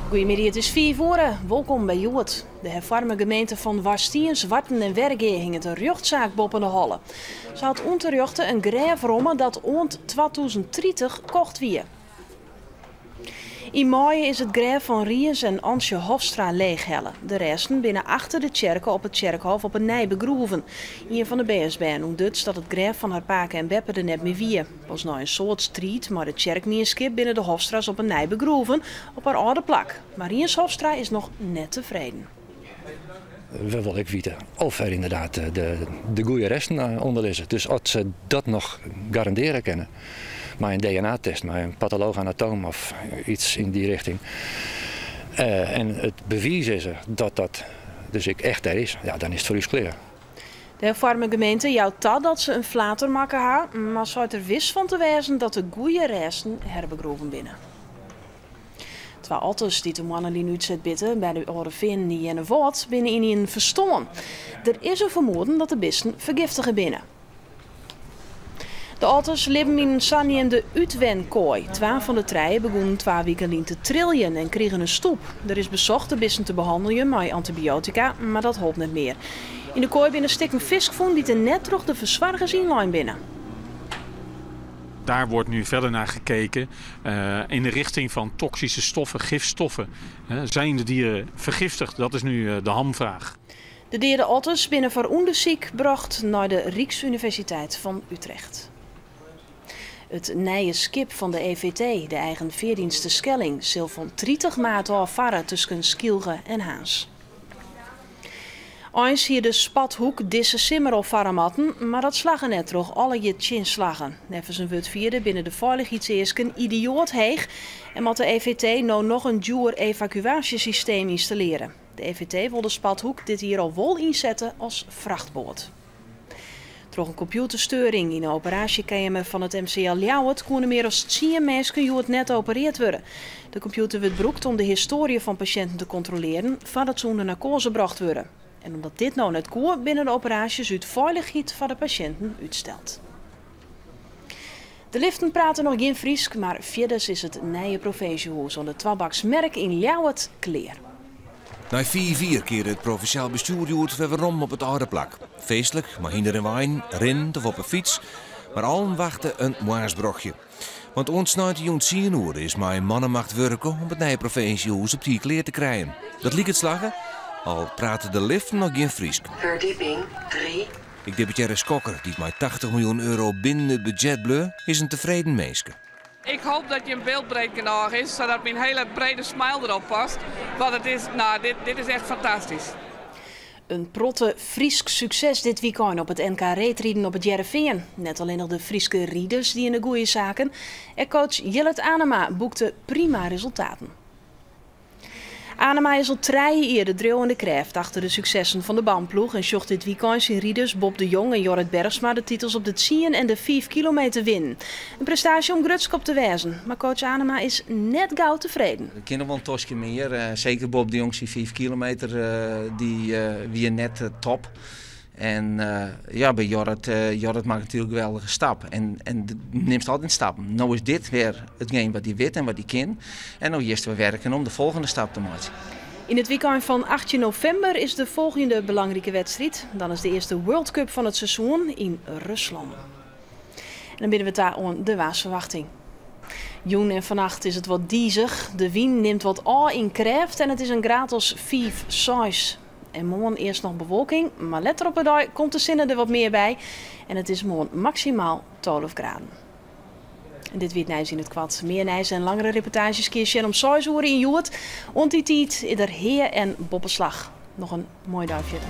Goeiemiddei, it is 5 oere. Wolkom by Hjoed. De herfoarme gemeente fan Warstiens, Warten en Wergea hinget in rjochtsaak boppe de holle. Se hat ûnterjochte in grêf romme dat oant 2030 kocht wie. Yn maaie is it grêf fan Riens en Antsje Hofstra leechhelle. De rêsten binne achter de tsjerke op it tsjerkhôf op 'e nij begroeven. Ien fan de bernsbern ûntduts dat it grêf fan har pake en beppe der net mear wie. Pas nei in soad striid mei de tsjerkmienskip binne de Hofstra's op 'e nij begroeven op har âlde plak. Mar Riens Hofstra is noch net tefreden. We wolle ek witte oft der ynderdaad de goede resten ûnder lizze. Dus as se dat noch garandearje kinne mei in DNA-test, mei in patolooch-anatoom of iets yn dy richting, en it bewiis is der dat dat dus ek echt dêr is, ja, dan is it foar ús klear. De herfoarme gemeente jout ta dat se in flater makke ha, mar seit der wis fan te wêzen dat de goede rêsten herbegroeven binne. Twa otters dy't in moanne lyn útset bitte by de Alde Feanen yn Earnewâld binne ynienen ferstoarn. Der is in fermoeden dat de bisten fergiftige binne. De otters libben yn in saneamde útwenkoai. Twa fan de trije begûnen twa wiken lyn te triljen en krigen in stoep. Der is besocht de bisten te behanneljen mei antibioatika, mar dat holp net mear. Yn de koai binne stikken fisk fûn dy't der net troch de fersoargers ynlein binne. Daar wordt nu verder naar gekeken in de richting van toxische stoffen, gifstoffen. Zijn de dieren vergiftigd? Dat is nu de hamvraag. De deade otters binne foar ûndersyk brocht nei de Ryksuniversiteit fan Utrecht. It nije skip fan de EVT, de eigen feardienst Terschelling, sil fan 30 maart ôf farre tusken Skylge en Harns. Eins hie de Spathoek dizze simmer al farre moatten, mar dat slagge net troch allegear tsjinslaggen. Neffens in wurdfierder binne de feilichheidseasken idioat heech en moat de EVT no noch in djoer evakuaasjesysteem ynstallearje. De EVT wol de Spathoek dit jier al wol ynsette as frachtboat. Troch in kompjûtersteuring yn 'e operaasjekeamer fan it MCL Ljouwert koene mear as 10 minsken hjoed net opereard wurde. De kompjûter wurdt brûkt om de histoarje fan pasjinten te kontrolearjen foardat se ûnder narkoaze brocht wurde. En omdat dit no net koe, binne de operaasjes út feilichheid foar de pasjinten útsteld. De liften prate noch gjin Frysk, mar fierders is it nije provinsjehûs oan de Twabaksmerk yn Ljouwert klear. Nei 5 jier kearde it provinsjaal bestjoer hjoed wer werom op it âlde plak. Feestlik, mei hynder en wein, rinnend of op 'e fyts, mar allen wachte in moarnsbrochje. Want oant sneintejûn 10 oere is mei man en macht wurke om it nije provinsjehûs op tiid klear te krijen. Dat liket slagge, al prate de liften noch gjin Frysk. Verdieping 3. Ek deputearre Schokker, dy't mei 80 miljoen euro binnen it budzjet bleau, is in tefreden minske. Ik hoop dat jim byld breed genôch is, sadat myn hiele brede smile derop past. Want it is, no, dit is echt fantastysk. In protte Frysk sukses dit wykein op it NK reedriden op It Hearrenfean. Net allinnich de Fryske riders diene goede saken, ek coach Jillert Anema boekte prima resultaten. Anema is al 3 jier de driuwende krêft achter de suksessen fan de BAM-ploech en sjocht dit wykein syn riders Bob de Jong en Jorrit Bergsma de titels op de 10 en de 5 kilometer winnen. In prestaasje om grutsk op te wêzen, mar coach Anema is net gau tefreden. Der kin noch wol in toskje mear. Seker Bob de Jong syn 5 kilometer, dy wie net top. En ja, by Jorrit, Jorrit makket natuerlik in geweldige stap. En nimst altyd stappen. No is dit wer itgene wat hy wit en wat hy kin. En no earst wer wurkjen om de folgjende stap te meitsjen. Yn it wykein fan 18 novimber is de folgjende belangrike wedstriid. Dan is de earste World Cup fan it seizoen yn Ruslân. En dan binne we ta oan de waarsferwachting. Jûn en fannacht is it wat dizich. De wyn nimt wat ôf yn krêft en it is in graad as 5, 6. En moarn earst noch bewolking, mar letter op 'e dei komt de sinne der wat mear by. En it is moarn maksimaal 12 graden. En dit wie it nijs yn it koart. Mear nijs en langere reportaazjes kinne je sjen om 6 oere yn Hjoed. Oant dy tiid is der Hea en Boppeslach. Noch in moaie dei fierder.